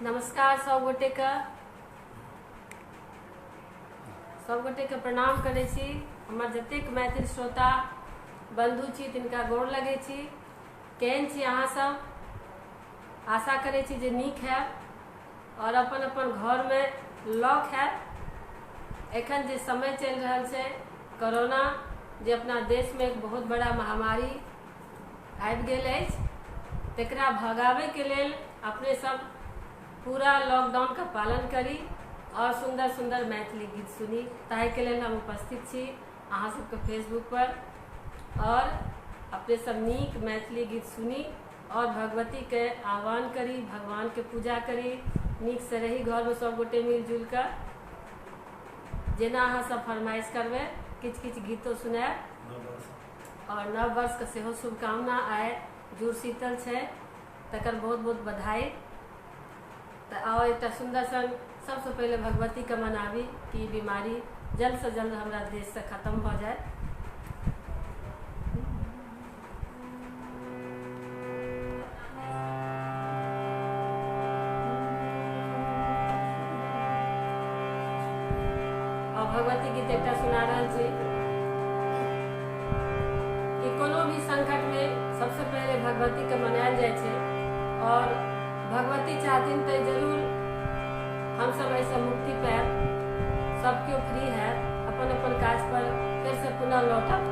नमस्कार सब गोटेके, सब गोटेके प्रणाम करै छी। हमर जतेक मैथिल श्रोता बन्धु छी तिनका गोर लगै छी। केहन छी अहाँ सब? आशा करै छी जे नीक हैब और अपन अपन घरमे लॉक हैब। एखन जे समय चलि रहल छै कोरोना, जे अपना देशमे एक बहुत बड़ा महामारी आबि गेल अछि, तकरा भगाबैके लेल अपने सब पूरा लॉकडाउनके पालन करी और सुन्दर सुन्दर मैथिली गीत सुनी। ताहिके लेल हम उपस्थित छी अहाँ सबके फेसबुक पर और अपने सब नीक मैथिली गीत सुनी और भगवतीके आह्वान करी, भगवानके पूजा करी, नीकसँ रही घरमे सब गोटे मिलजुलि कऽ। जेना अहाँ सब फरमाइश करबै किछु किछु गीतो सुनायब और नव वर्षके सेहो शुभकामना। आइ जुड़ शीतल छै तकर बहुत बहुत बधाई। तऽ आउ एकटा सुन्दर सन सबसँ पहिले भगवतीके मनाबी कि ई बीमारी जल्दसँ जल्द हमरा देशसँ खत्म भऽ जाय। और भगवती गीत एकटा सुना रहल छी कि कोनो भी संकट में सबसे पहिले भगवती के मनायल जाइ छै और भगवती चाहथिन तऽ जरूर हम सब एहिसँ मुक्ति पायब, सब केओ फ्री हैत, अपन अपन काज पर फेर से पुनः लौटब।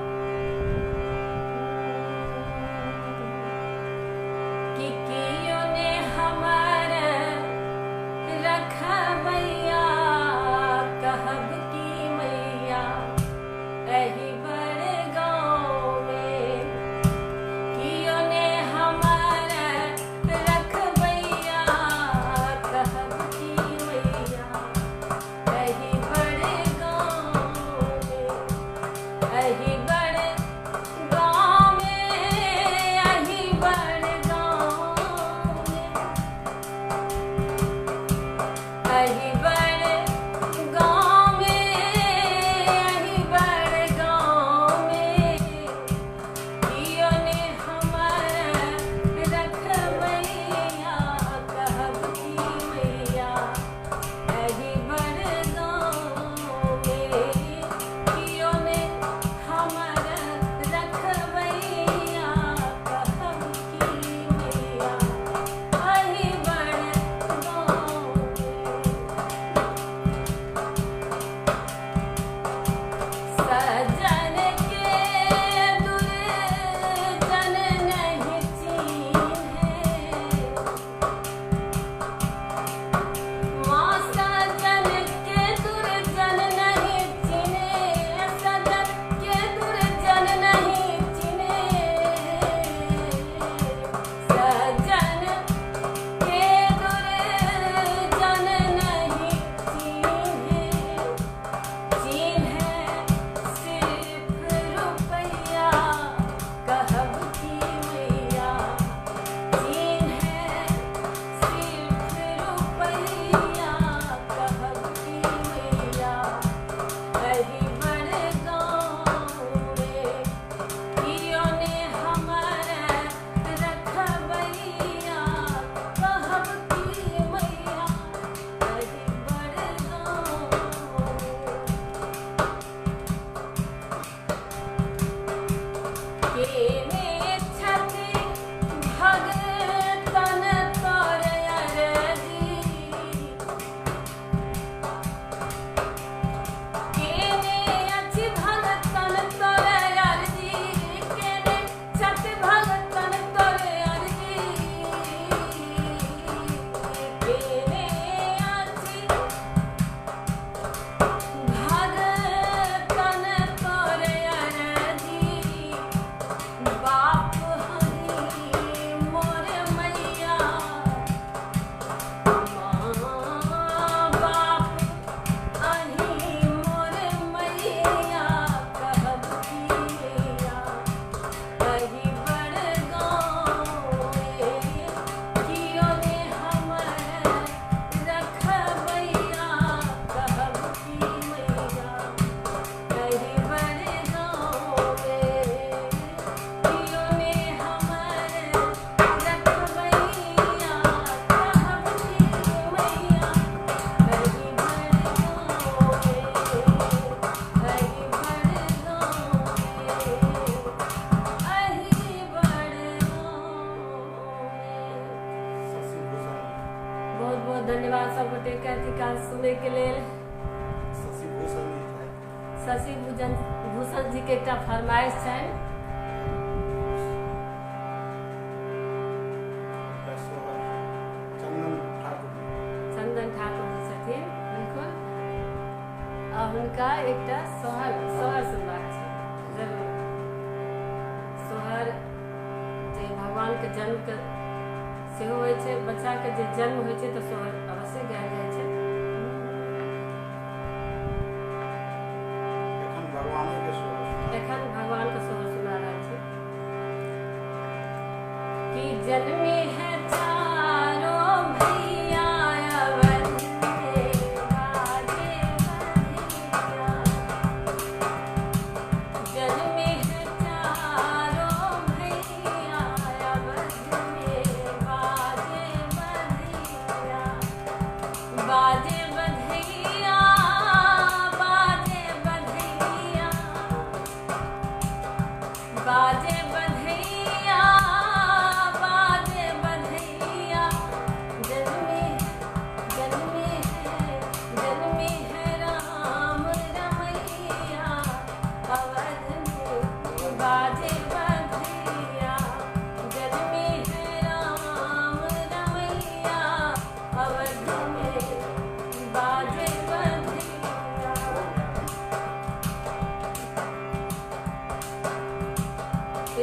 कि कियो ने हमर रखबैया कहब की मैया एहि बड़ गाँव में, कियो ने हमर रखबैया कहब की मैया एहि बड़ गाँव में, एहि बड़ बहुत धन्यवाद सब गोटे के अथी काल सुनय के लेल। शशि भूषण जी छथि। शशि भूषण भूषण जी के एकटा फरमाइश छनि। एकटा सोहर चंदन ठाकुर जी। चंदन ठाकुर जी छथिन, बिल्कुल, आ हुनका एकटा सोहर सोहर सुनबाक छै। जरूर, सोहर जे भगवानके जन्मके सेहो होइ छै, बच्चाके जे जन्म होइ छै तऽ सोहर अवश्य गायल जाइ छै। एखन भगवाने के सोहर सुना। एखन भगवानके सोहर सुना रहल छी कि जन्मे है चारो भैया अवध में बाजे बधैया। जन्मे है चारो भैया अवध में बाजे बधैया, बाजे बधैया, बाजे बधैया, बाजे बधैया, बाजे बधैया। जन्मे जन्मे है जन्मे है राम रमैया अवध में बाजे बधैया। जन्मे है राम रमैया अवध में बाजे बधैया।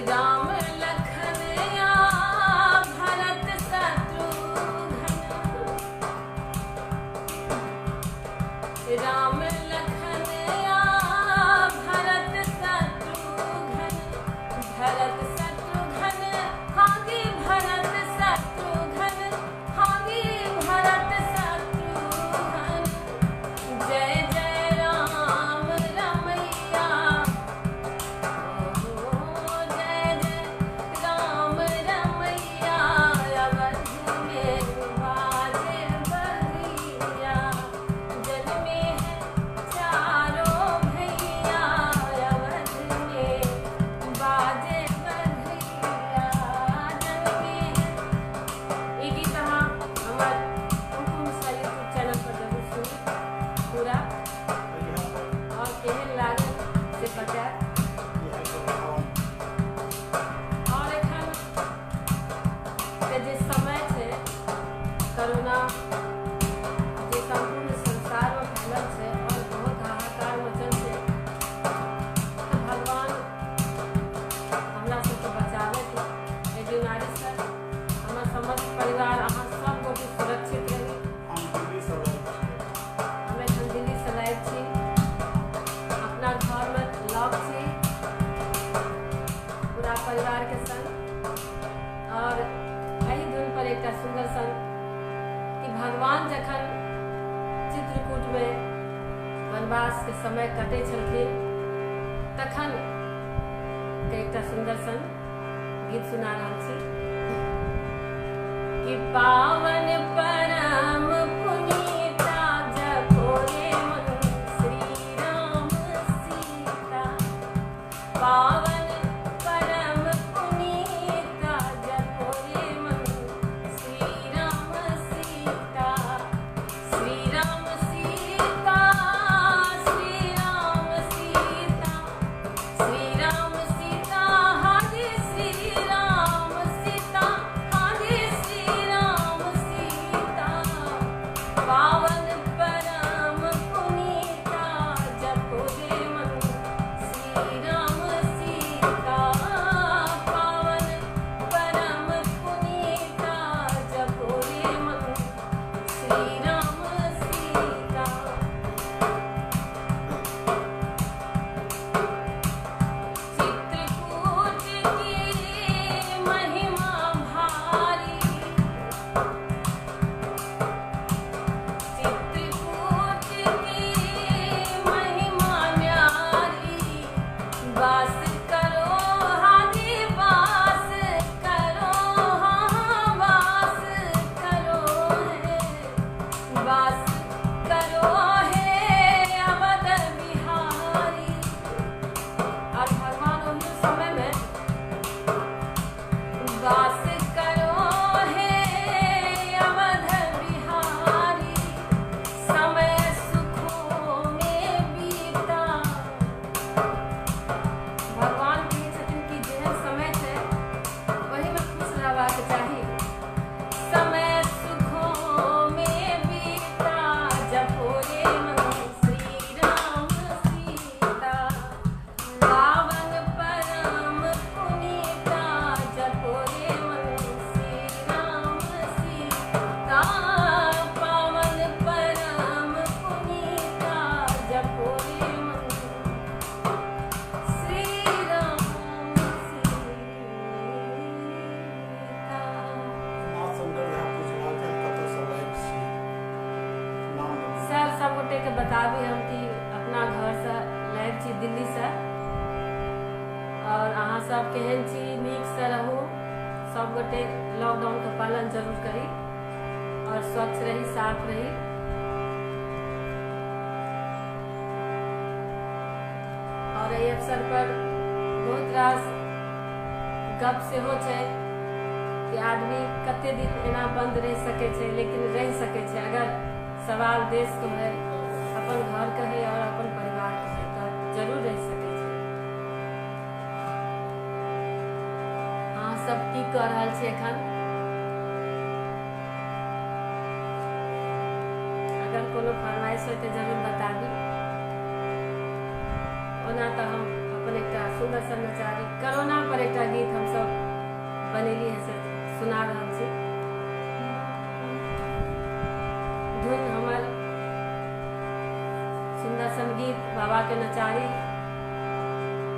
राम लखन या भरत शत्रुघ्न, राम लखन या भरत शत्रुघ्न, भरत शत्रुघ्न हागी भरत शत्रुघ्न, हागी भरत शत्रुघ्न। जय जय राम रमैया, जय जय राम रमैया अवध में बाजे बधैया। जन्मे है चारों भैया अवध में बाजे बधैया। जन्मे है। ई गीत अहाँ हमर कुमकुम मिश्रा यूट्यूब चैनल पर जरूर सुनी पूरा इएह पर और केहन लागल से बतायब। इएह पर भावन। और एखन के जे समय छै, कोरोना जे सम्पूर्ण संसारमे फैलल छै और बहुत हाहाकार मचल छै, तऽ भगवान हमरा सबके बचाबैत एहि बीमारीसँ। हमर समस्त परिवार, अहाँ सब गोटे सुरक्षित रही। हम दिल्लीसँ लाइव छियै। हम एखन दिल्लीसँ लाइव छी, अपना घरमे लॉक छी पूरा परिवारके संग। और एहि धुन पर एकटा सुन्दर सन कि भगवान जखन चित्रकूटमे वनवासके समय कटै छलखिन तखन के एकटा सुन्दर सन गीत सुना रहल छी कि पावन परम पुनीता जपो रे मन श्री राम सीता। पावन परम पुनीता जपो रे मन श्री राम सीता, श्री राम सीता, श्री राम सीता, श्री राम सीता, हरे श्री राम सीता, हरे श्री राम बताबी हम कि अपना घरसँ लाइव छी दिल्लीसँ। और अहाँ सब केहन छी, नीकसँ रहू, सबगोटे लॉकडाउनके पालन जरूर करी और स्वच्छ रही, साफ रही। और एहि अवसर पर बहुत रास गप सेहो छै कि आदमी कते दिन एना बंद रहि सकै छै, लेकिन रहि सकै छै अगर सवाल देशके है, अपन घरके है और अपन परिवारके है तऽ जरूर रहि सकै छै। अहाँ सब की कऽ रहल छी एखन? अगर कोनो फरमाइश होइ तऽ जरूर बताबी। ओना तऽ हम अपन एकटा सुन्दर सन नचारी कोरोना पर एकटा गीत हमसब बनेली है से सुना रहल छी। धुन हमर सुन्दर सन गीत बाबा के नचारी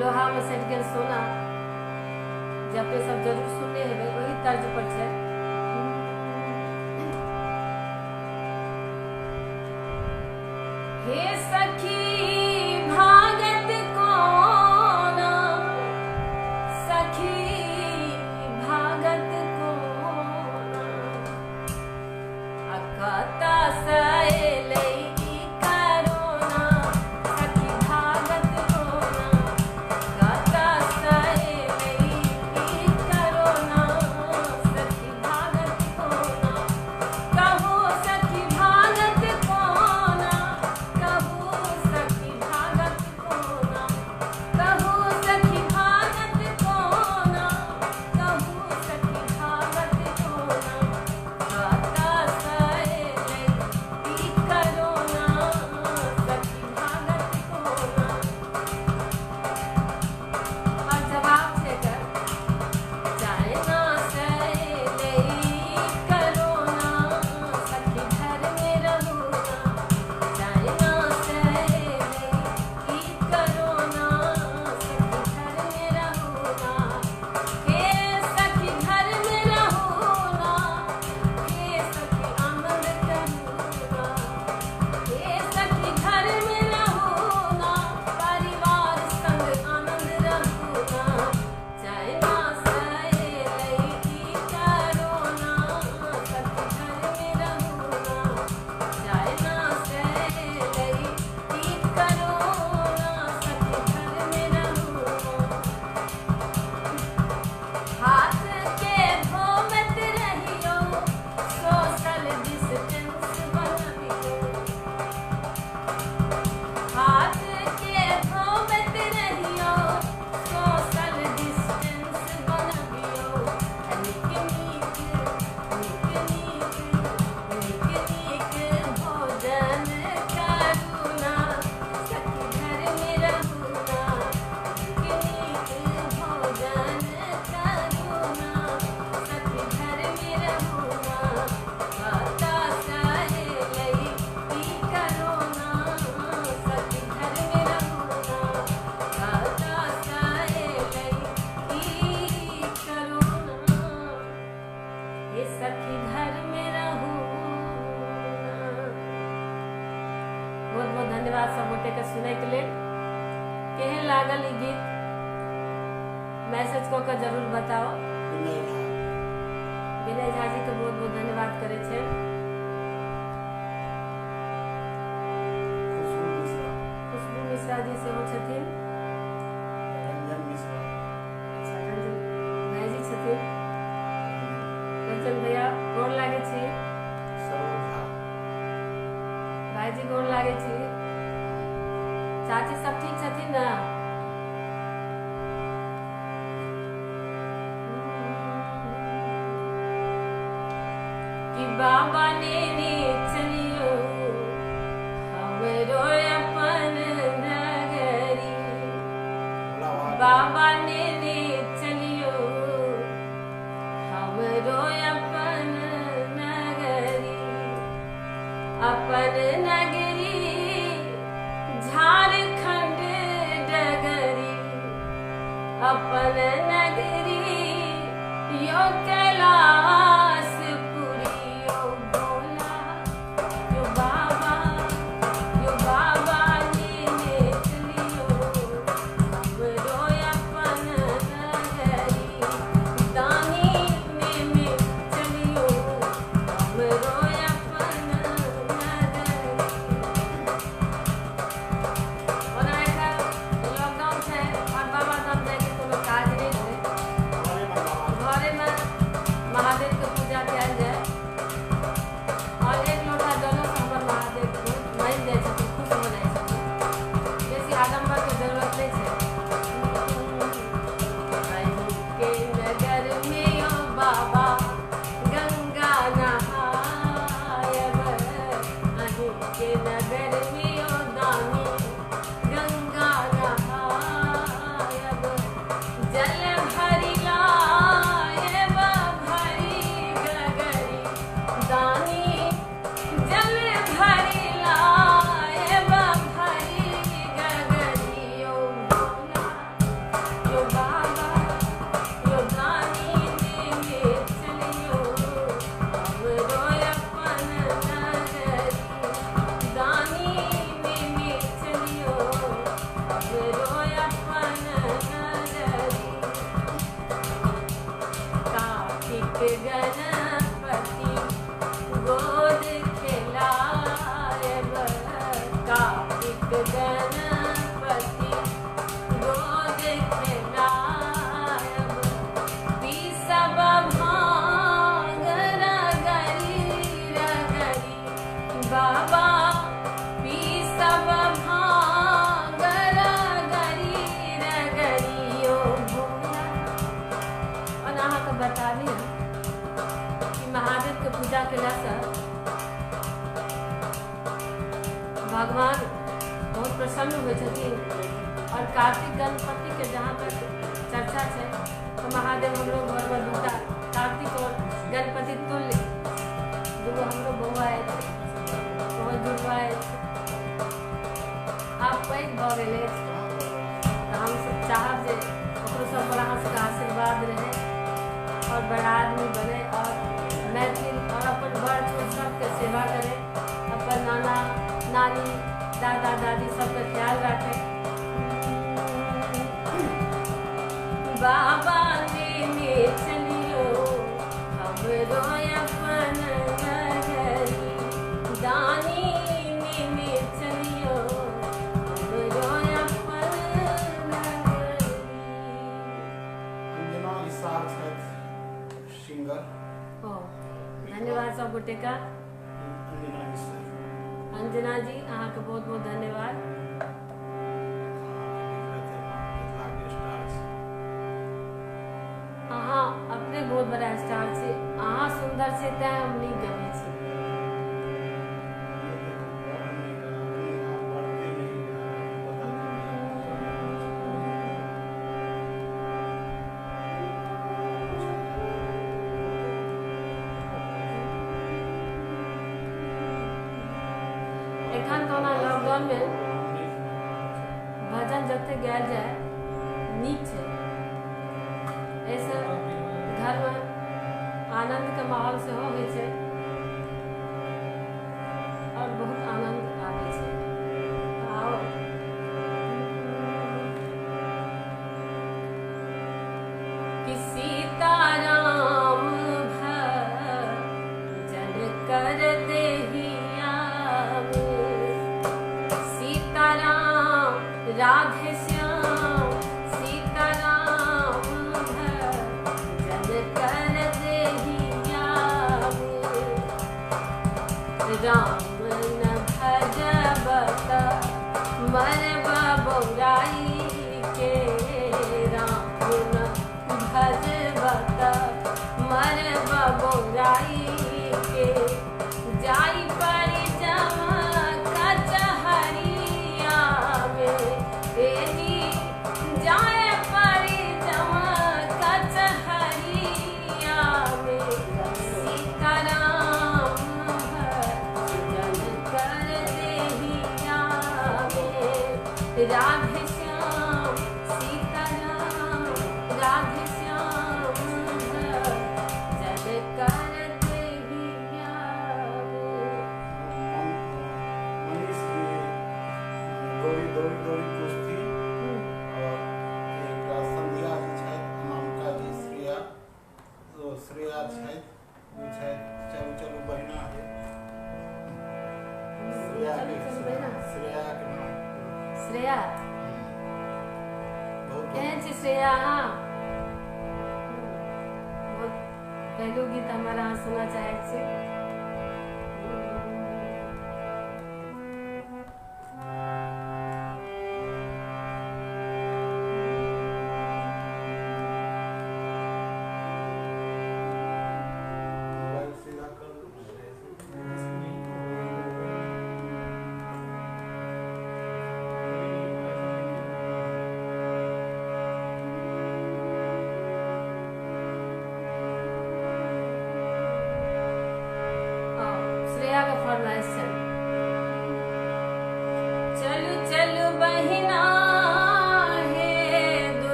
लोहा में सटि गेल सोना, जे अपने सब जरूर सुनने हेबै, ओही तर्ज पर छै। हे सखी भागत कोना, सखी भागत कोना, अकता से एलै करोना, सखी भागत कोना, कता से एलै करोना, सखी भागत कोना, कहू सखी भागत कोना, कहू सखी भागत कोना, कहू सखी भागत कोना, कहू सखी भागत कोना, कता से एलै करोना, सखी भागत कोना। और जवाब छै एकर, चाइना से एलै करोना, सखी घर में रहू ना, चाइना से एलै करोना, सखी घर में रहू ना, हे सखी घर में रहू ना, हे सखी आनंद करू ना, हे सखी घर में रहू ना, परिवार संग आनंद रहू ना, चाइना से एलै करोना, सखी घर में रहू ना, चाइना से एलै करोना, सखी घर में रहू ना। हाथ के धोबत रहियो, सोशल डिस्टेंस बनबियो, हाथ के धोबत रहियो, सोशल डिस्टेंस बनबियो, नीक नीक नीक नीक नीक नीक भोजन करू ना, सखी घर में रहू ना, नीक नीक भोजन करू ना, सखी घर में रहू ना, कता से एलै करोना, सखी घर में रहू ना, कता से एलै करोना, हे सखी घर में रहू ना। बहुत बहुत धन्यवाद सब गोटे के सुनय के लेल। केहन लागल ई गीत मैसेज कऽ के जरूर बताओ। विनय झा। विनय झा जी के बहुत बहुत धन्यवाद करै छियनि। खुशबू मिश्रा। खुशबू मिश्रा जी सेहो छथिन। रंजन मिश्रा। अच्छा, रंजन भाईजी छथिन। रंजन भैया गोर लागै छी। सरोज झा। भाईजी गोर लागै छी। चाची सब ठीक छथिन ने? कि बाबा नेने चलियो हमरो अपन नगरी, भोला बाबा। बाबा नेने चलियो हमरो अपन नगरी, अपन नगरी झारखंड डगरी, अपन नगरी यो कैलाशपुरी, यो भोला यो बाबा यो गणपतिके पूजा केलासँ भगवान बहुत प्रसन्न होइ छथिन। और कार्तिक गणपतिके जहाँ तक चर्चा छै तऽ महादेव हमरो घरमे दूटा कार्तिक और गणपति तुल्य दूगो हमरो बौआ अछि, बहुत जुड़वा अछि। आब पैघ भऽ गेल अछि तऽ हमसब चाहब जे ओकरो सब पर अहाँ सबके आशीर्वाद रहै और बड़ा आदमी बने और मैथिल और अपन बड़ छोट सबके सेवा करे, अपन नाना नानी दादा दादी सबके ख्याल राखे। बाबा लेने चलियो हमरो अपन नगरी, दानी लेने चलियो हमरो अपन नगरी। अंजना इसार छथि सिंगर। ओ धन्यवाद सब गोटे का। अंजना इसार, अंजना जी अहाँके बहुत बहुत धन्यवाद। अहाँ अपने बहुत बड़ा स्टार छी, अहाँ सुन्दर छी तैं हम नीक गबै छी। एखन तऽ ओना लॉकडाउनमे भजन जते गायल जाय नीक छै, एहिसँ घरमे आनन्दके माहौल सेहो होइ छै और बहुत आनन्द आबै छै। आओ कि सीताराम भजन कर देहिया में, सीताराम राधे श्याम, सीताराम भजन कर देहिया में। राम न भजबत मरब बौराई के, राम न भजबत मरब बौराई के, जाई परी जमा कचहरिया में, ए जी जाए परी जमा कचहरिया में। सीताराम भजन कर देहिया में, राधे श्याम सीताराम राधे श्याम भजन कर देहिया में। मनीष जी दौड़ी दौड़ी दौड़ी कुश्ती और एकटा संध्या जी छथि, अनामिका जी, श्रेया, ओ श्रेया छथि, ओ छथि चलू चलू बहिना हे। श्रेया के चलू चलू बहिना। श्रेया के नाम श्रेया बहुत केहन छी श्रेया अहाँ? बहुत पहिलुक गीत हमर अहाँ सुनऽ चाहै छी। मोबाइल सीधा कर लू।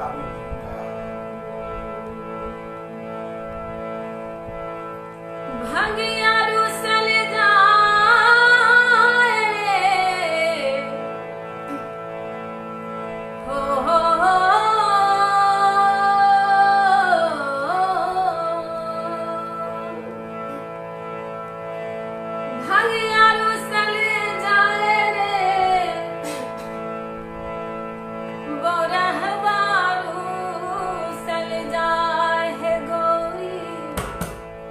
गाबी। भंगिया रुसल जाए रे, हो हो हो, भंगिया रुसल जाए रे, बोरहवा रुसल जाए, हे गौरी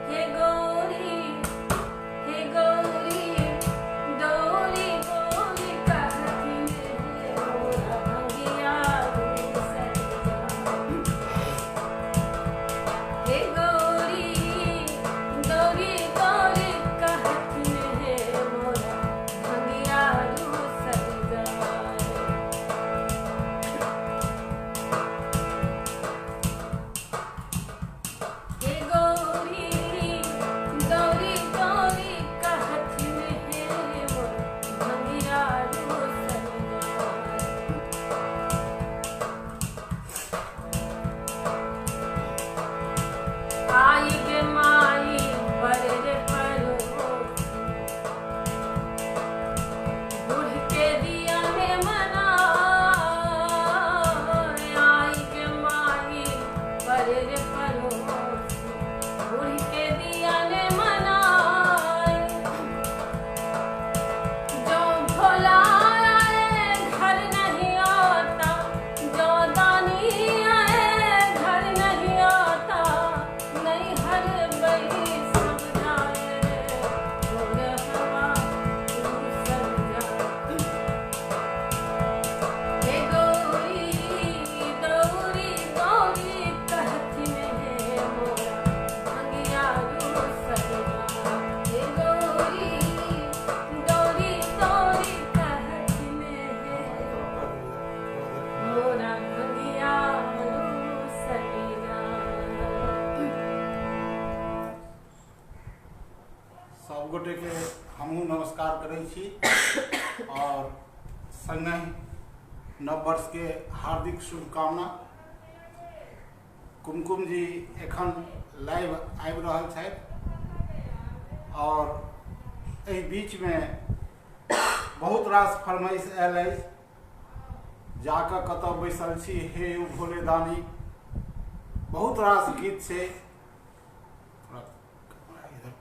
हे गौरी हे गौरी गौरी गौरी कहथिन हे मोरा भंगिया रुसल जाए, हे गौरी गौरी गौरी कहथिन हे मोरा भंगिया रुसल जाए। हे गौरी गौरी गौरी कहथिन हे मोरा भंगिया रुसल जाए। आई गे माई पर रे परोसी, बूढ़ के दिया ने मना, आई गे माई पर रे परोसी, बूढ़ के दिया ने मनाए, जो भोला आए घर नहीं आता, जो दानी आए घर नहीं आता, नहीं हर बही सब जाए रे, बोरहवा रुसल जाए। हे गौरी गौरी गौरी कहथिन हे मोरा भंगिया रुसल जाए, हे गौरी गौरी गौरी कहथिन हे मोरा भंगिया रुसल जाए। सब गोटे के हमहूँ नमस्कार करै छी और संगहि नव वर्ष के हार्दिक शुभकामना। कुमकुम जी एखन लाइव आबि रहल छथि और एहि बीचमे बहुत रास फरमाइश आयल अछि, जाकऽ कतऽ बैसल छी हे यौ भोले दानी, बहुत रास गीत छै। थोड़ा इधर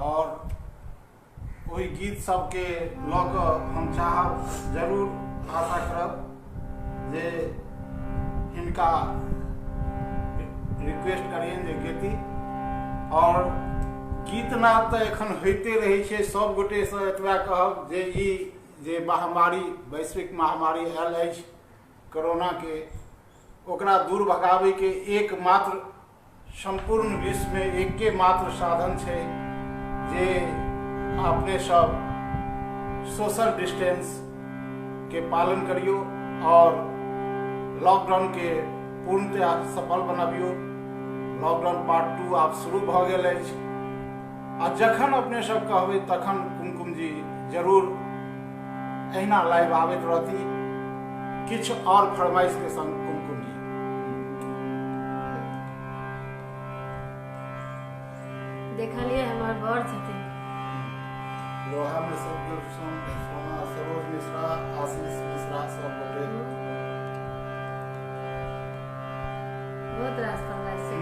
और ओहि गीत सबके लऽ कऽ हम चाहब, जरूर आशा करब जे हिनका रिक्वेस्ट करियनि जे गेती। और गीतनाद तऽ एखन होइते रहै छै। सब गोटेसँ एतबा कहब जे ई जे महामारी, वैश्विक महामारी आयल अछि कोरोनाके, ओकरा दूर भगाबैके एकमात्र सम्पूर्ण विश्वमे एके मात्र साधन छै जे अपने सब सोशल डिस्टेंस के पालन करियौ और लॉकडाउन के पूर्णतया सफल बनबियौ। लॉकडाउन पार्ट 2 आब शुरू भऽ गेल अछि आ जखन अपने सब कहबै तखन कुमकुम जी जरूर एहिना लाइव आबैत रहती किछु और फरमाइश के संग। कुमकुम जी देखलियै हमर बर छथिन लोहा में सब सोना, सरोज मिश्रा, आशीष मिश्रा सब गोटे बहुत रास फरमाइश छै।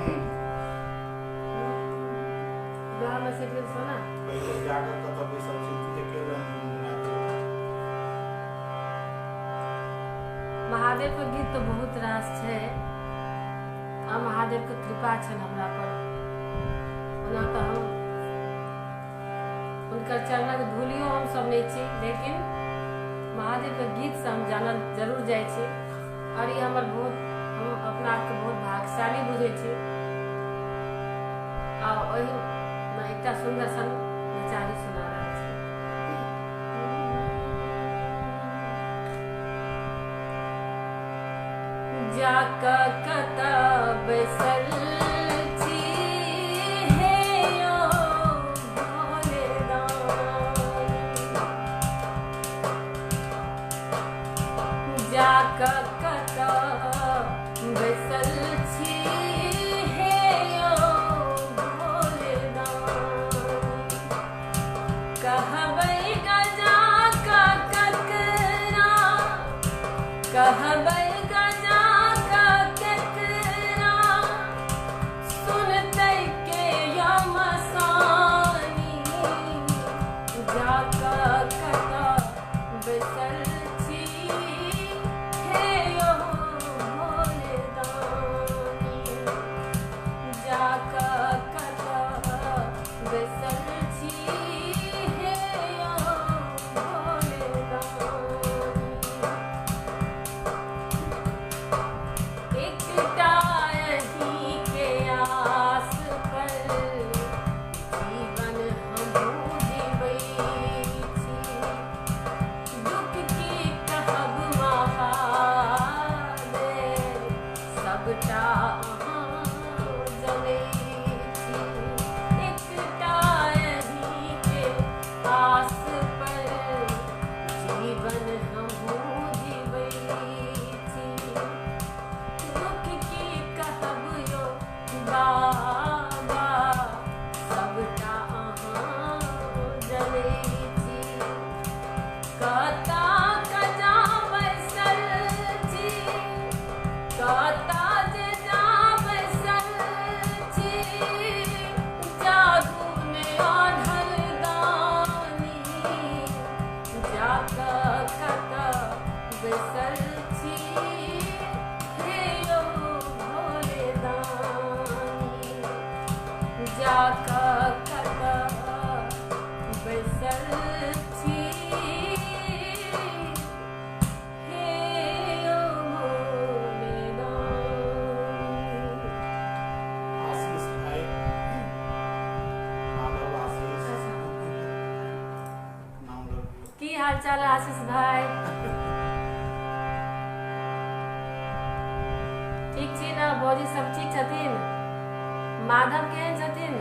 लोहा में से गेल सोना पहिले जाकर कतऽ बैसल छी एके रंग गुनगुनाते। महादेव के गीत तो बहुत रास छै आ महादेव के कृपा छनि हमरा पर। ओना तऽ हम हुनकर चरणक धूलियो हम सब नहि छी, लेकिन महादेव के गीत से हम जानल जरूर जाइ छी और ई हमर बहुत, हम अपना आपके बहुत भाग्यशाली बुझै छी। आ ओहिमे एकटा सुन्दर सन नचारी सुना रहल छी। जाकऽ कतऽ बैसल छी हे यौ भोले दानी, जाकऽ कतऽ बैसल छी हे यौ भोले दानी। कहबै गजा कऽ ककरा, कहबै गजा कऽ केकरा, सुनतै के यमसानी। जाकऽ कतऽ बैसल छी हे यौ भोले दानी। जाकऽ कतऽ बैसल छी हे यौ भोले दानी। एकटा अहीँके आस पर जीवन हमहूँ जीबै छी। दुःख की कहब महादेव, सबटा अहाँ जनै छी। एकटा अहीँके आस पर जीवन हमहूँ जीबै छी। दुःख की कहब यौ बाबा, सबटा अहाँ जनै छी। कतऽ कजा बैसल छी, कतऽ जे जा बैसल छी, जागू ने ओढ़ल दानी। जाकऽ कतऽ बैसल छी हे यौ भोले दानी। जाकऽ कतऽ बैसल छी हे यौ भोले दानी। आशीष भाई, माधव आशीष नाम लऽ लियौ। की हाल चाल है आशीष भाई? ठीक छी ने? भौजी सब ठीक छथिन? माधव केहन छथिन?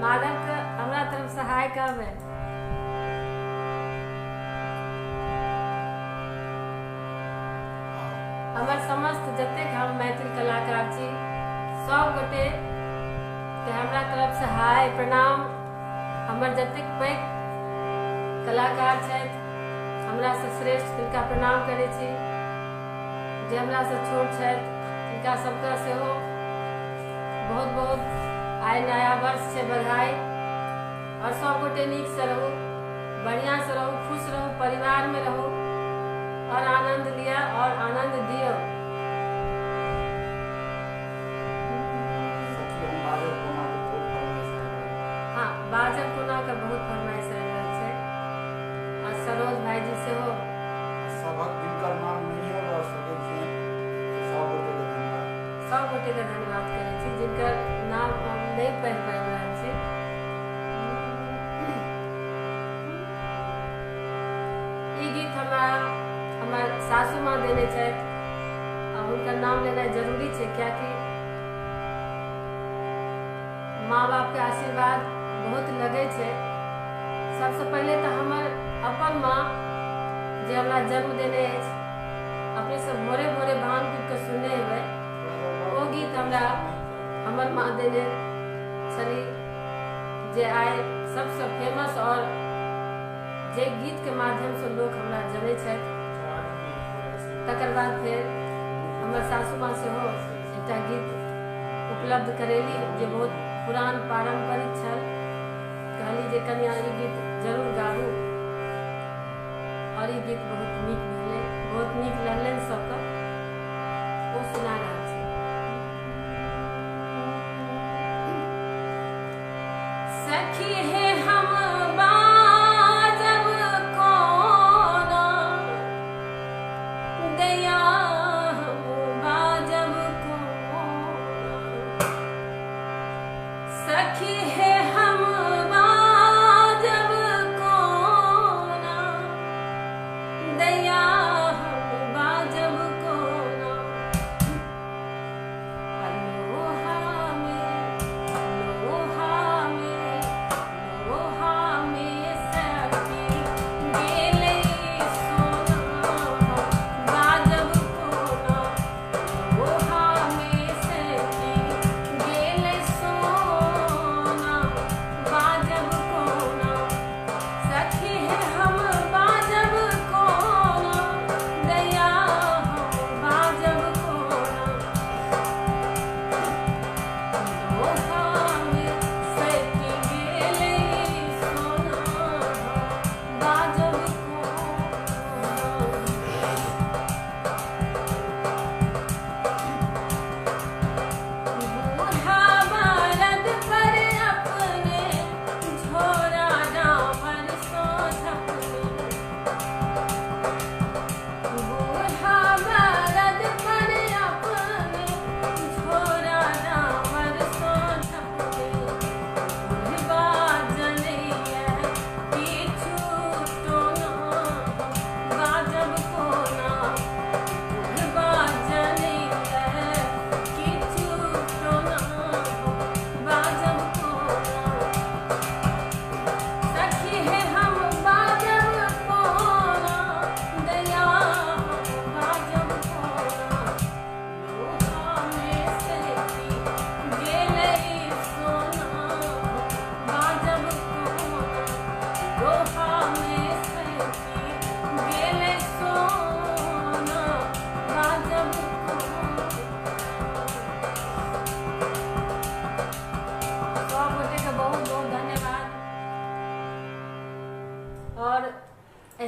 माधव के हमरा तरफ से हाय कहबै। हमर समस्त जतेक हम मैथिल कलाकार छी सब गोटे के हमरा तरफ से हाय प्रणाम। हमर जतेक पैघ कलाकार छथि हमरा से श्रेष्ठ तिनका प्रणाम करै छी, जे हमरा से छोट छथि तिनका सबके सेहो बहुत बहुत आइ नया वर्ष छै बधाई। और सब गोटे नीक से रहू, बढ़िया से रहू, खुश रहू, परिवार में रहू और आनंद लिअ और आनंद दियौ। सखी हम बाजब कोना के बहुत फरमाइश आबि रहल। हाँ, बाजब कोना के बहुत फरमाइश आबि रहल छै। आ सरोज भाईजी सेहो। सभक जिनकर नाम नहियो लऽ सकै छियनि सब गोटेके धन्यवाद। सब गोटेके धन्यवाद करै छी जिनकर नाम हम नहि पढ़ि पाबि रहल छी। ई गीत हमरा हमर सासू माँ देने छथि आ हुनकर नाम लेनाइ जरूरी छै, कियाकि माँ बापके आशीर्वाद बहुत लगै छै। सबसँ पहिले तऽ हमर अपन माँ जे हमरा जन्म देने अछि, अपने सब भोरे भोरे भांग पीब कऽ सुनने हेबै, ओ गीत हमरा हमर माँ देने छली, जे आइ सबसँ फेमस और जे गीतके माध्यमसँ लोक हमरा जनै छथि। तकर बाद फेर हमर सासू माँ सेहो एकटा गीत उपलब्ध करेली जे बहुत पुरान पारम्परिक छल। कहली जे कनिया ई गीत जरूर गाबू, और ई गीत बहुत नीक भेलै, बहुत नीक लगलनि सबके, ओ सुना रहल छी। सखी हे हम बाजब कोना, दया हम बाजब कोना। सखी हे हम बाजब कोना, दया हम बाजब कोना। लोहा में लोहा में लोहा में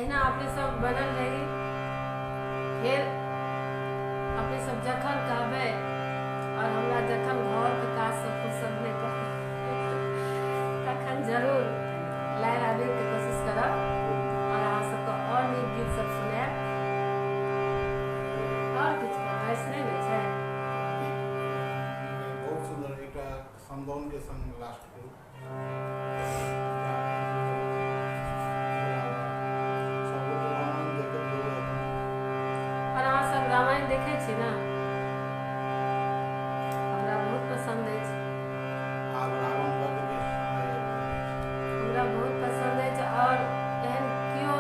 एहिना अपने सब बनल रही। फेर अपने सब जखन कहबै और हमरा जखन घरके काजसँ फुर्सत भेटत तखन जरूर लाइव आबैके कोशिश करब और अहाँ सबके और नीक गीत सब सुनायब। और किछु फरमाइश नहि ने छै? बहुत सुंदर एकटा समदाउन के संग लास्ट करू। सब गोटे रामायण देखैत रहू एखन। और अहाँ सब रामायण देखै छी ने? हमरा बहुत पसन्द अछि। आब रावण वध के समय आबि रहल अछि। हमरा बहुत पसन्द अछि और एहन केओ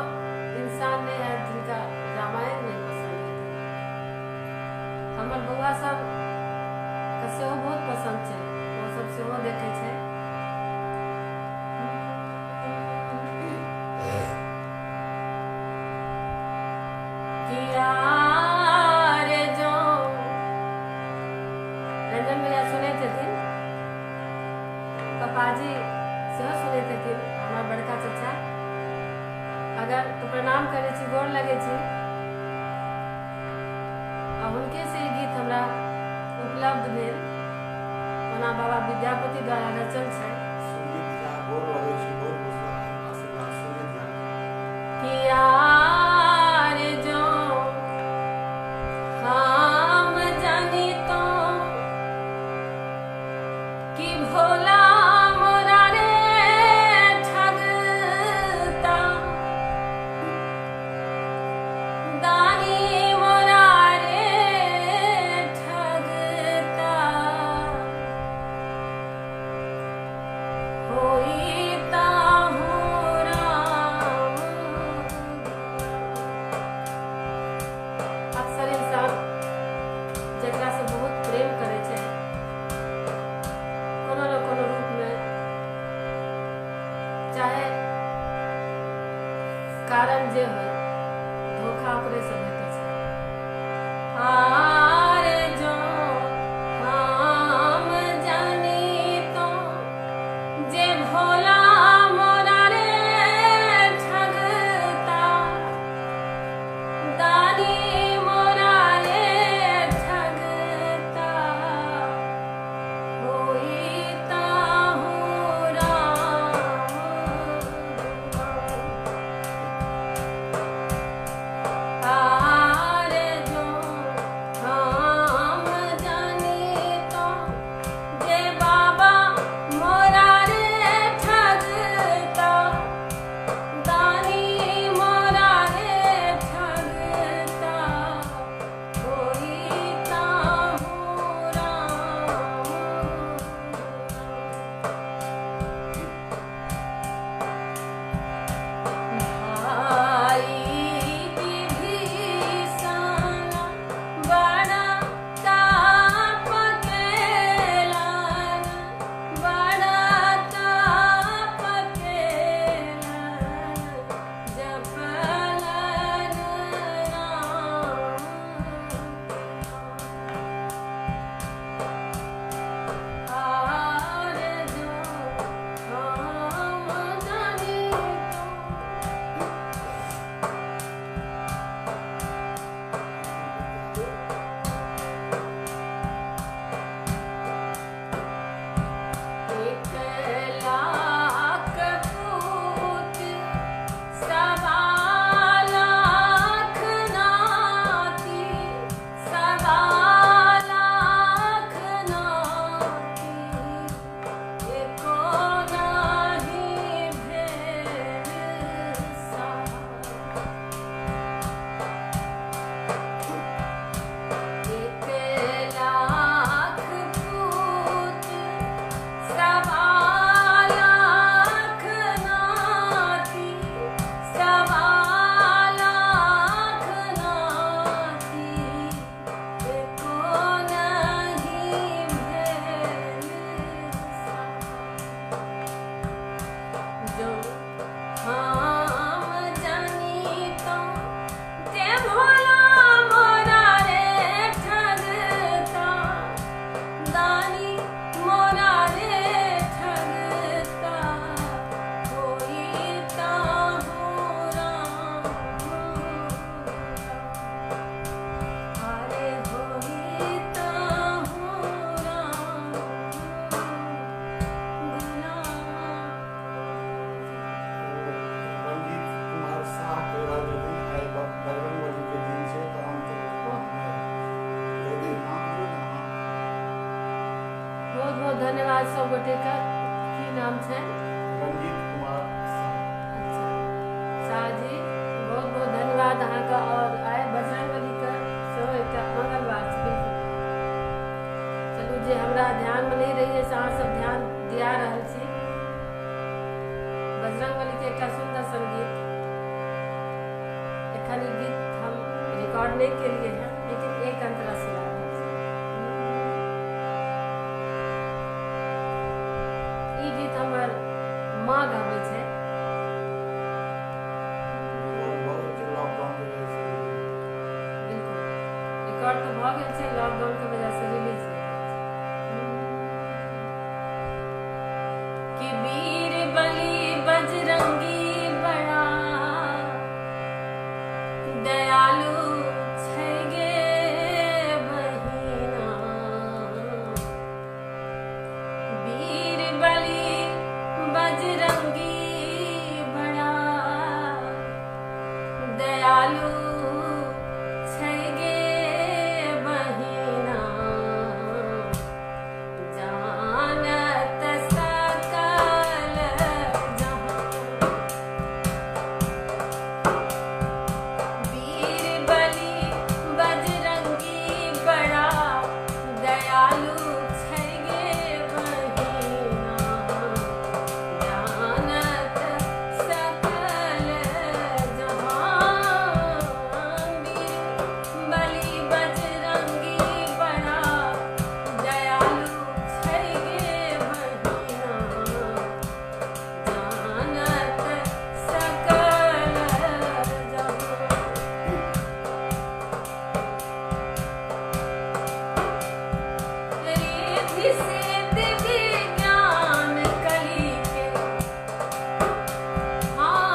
इंसान नहि हैत जिनका रामायण नहि पसन्द हेतै। हमर बौआ सब के सेहो बहुत पसन्द छै, ओ सब सेहो देखै छै। किया रे जो रंजन भैया सुनैत हेथिन, पपाजी सेहो सुनैत हेथिन, हमर बड़का चचा। अगर तो प्रणाम करै छी, गोर लगै छी। आ हुनके से ई गीत हमरा उपलब्ध भेल। ओना बाबा विद्यापति द्वारा रचल छै। सुजीत झा गोर लगै छी, बहुत बहुत आशीर्वाद सुजीत झा। किया रे जो हम जानी तो कि भोला मोरा रे ठगता, दानी मोरा रे ठगता। धन्यवाद सब गोटे का। की नाम छै? रंजीत कुमार शाह। अच्छा शाह जी, बहुत बहुत धन्यवाद अहाँके। और आइ बजरंगबली के सेहो एकटा मंगलवार छै। बिल्कुल, चलू जे हमरा ध्यानमे नहि रहिए से अहाँ सब ध्यान दिया रहल छी। बजरंगबली के एकटा सुन्दर सन गीत, एखन ई गीत हम रिकॉर्ड नहि केलिए हैं, लेकिन एक अंतरा सुना रहल छी। ई गीत हमर माँ गबै छै। भऽ गेल छै लॉकडाउन के वजह से। बिल्कुल, रिकॉर्ड तऽ भऽ गेल छै, लॉकडाउन के वजह से रिलीज नहि भेल छै। कि वीर बलि बजरंगी बड़ा दयालु छै गे बहिना, वीर बलि बजरंगी बड़ा दयालु छै गे बहिना, जानत सकल जहां। वीर बलि बजरंगी बड़ा दयालु छै गे बहिना, जानत सकल जहां। वीर बलि बजरंगी बड़ा दयालु छै गे बहिना, जानत सकल जहां। रिद्धि सिद्धि विज्ञान कली के, हाँ,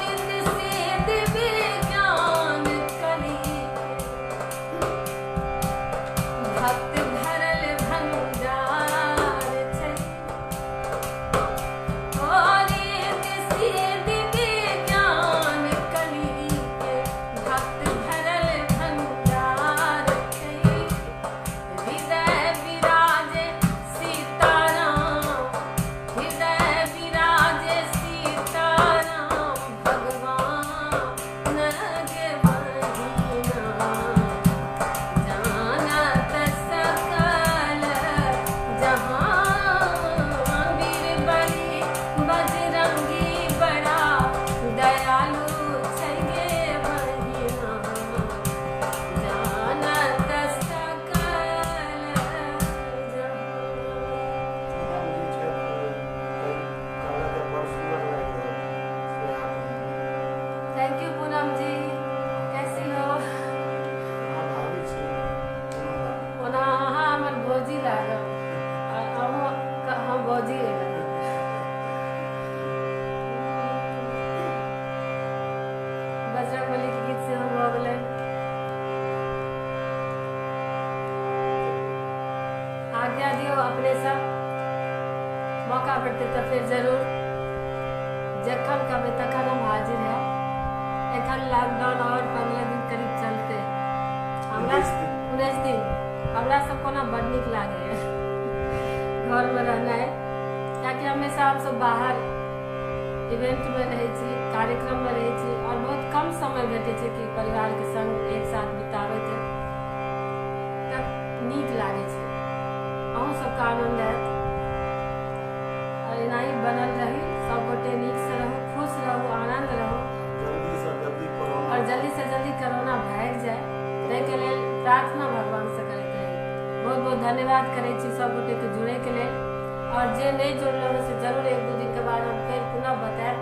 रिद्धि सिद्धि विज्ञान कली के, भक्त भरल भंडार छै। रिद्धि सिद्धि विज्ञान कली के, भक्त भरल भंडार छै। हृदय विराजे सीताराम, हृदय विराजे सीताराम भगवान गे बहिना, जानत सकल जहां। वीर बलि बजरंगी बड़ा दयालु छै गे बहिना, जानत सकल जहां। पूनम जी छथि, कहलक जे बड़ सुन्दर लागि रहल श्रेया के मुँह। Thank you Poonam जी, कैसी हो? अहाँ भाभी छी पूनम दा। ओना अहाँ हमर भौजी लागब और अहूँ हम भौजी लागब। बजरंगबली के गीत सेहो भऽ गेलै। आज्ञा दियौ अपने सब, मौका भेटतै तऽ फेर जरूर, जखन कहबै तखन हम हाजिर है। एखन लॉकडाउन और 15 दिन करीब चलते, हमरा 19 दिन। 19 दिन। हमरा सबके ओना बड नीक लागैए घरमे रहनाइ, कियाकि हमेशा हमसब बाहर इवेंटमे रहै छी, कार्यक्रममे रहै छी और बहुत कम समय भेटै छै कि परिवारके संग एक साथ बिताबैके, तऽ नीक लागै छै। अहूँ सबके आनन्द आयत और एनाही बनल रही, सबगोटे नीकसँ रहू, खुश रहू, आनन्द रहू। जल्दी से जल्दी कोरोना और जल्दी से जल्दी कोरोना भागि जाय, ताहिके लेल प्रार्थना भगवानसँ करैत रही। बहुत बहुत धन्यवाद करै छी सब गोटेके जुड़ैके लेल, और जे नहि जुड़लहुँ से जरूर 1-2 दिनके बाद हम फेर पुनः बतायब।